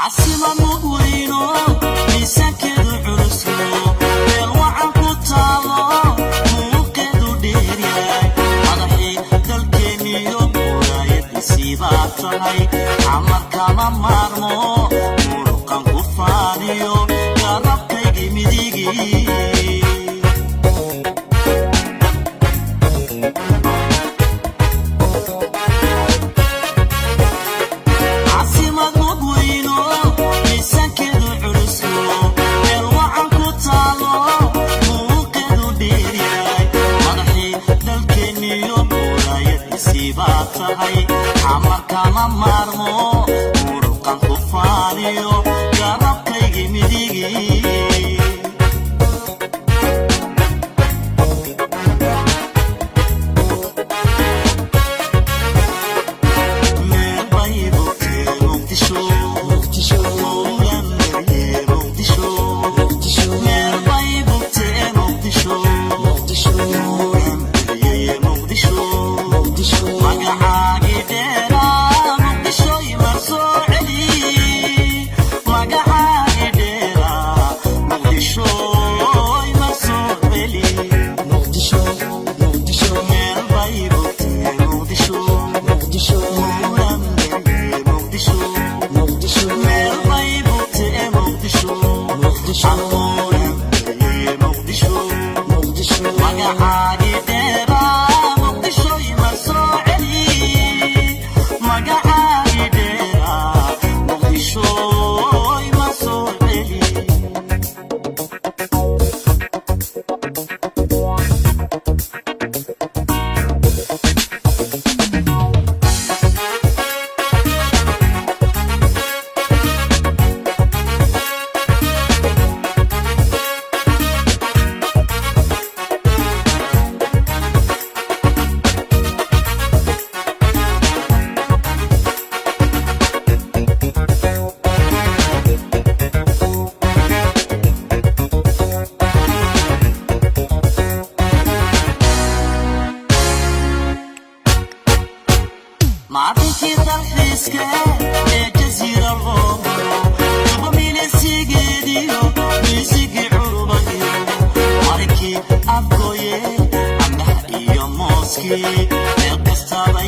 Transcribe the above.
Casimad mugweyno, miisaankeedu culusyo, meel wacan ku taalo, muuqeedu dheeryahay, madaxii dalkeenniyo muraayadiisii baa tahay. Xamar kama maarmo, muruqan ku faaniyo, garabkaygii midigii. Casimad mugweyno, miisaankeedu culusyo, meel wacan ku taalo, muuqeedu dheeryahay, madaxii dalkeenniyo muraayadiisii baa tahay. Xamar kama maarmo, muruqan ku faaniyo, garabkaygii midigii. Meel bay bogtee Muqdisho, Mowlan marye Muqdisho. Meel bay bogtee Muqdisho, Mowlan marye Muqdisho. Magacaagii dheeraa Muqdisho ima soo celi, magacaagii dheeraa Muqdisho ima soo celi. Meel bay bogtee Muqdisho, Mowlan marye Muqdisho. Meel bay bogtee Muqdisho, Mowlan marye Muqdisho. Magacaagii dheeraa Muqdisho ima soo celi, magacaagii dheeraa Muqdisho ima soo celi. Macinkii dalxiiska ee jasiira loo maro, duba milisigeediyo miisigii curubayo, marinkii afgooye, cambaha iyo mooskii, meel kastaba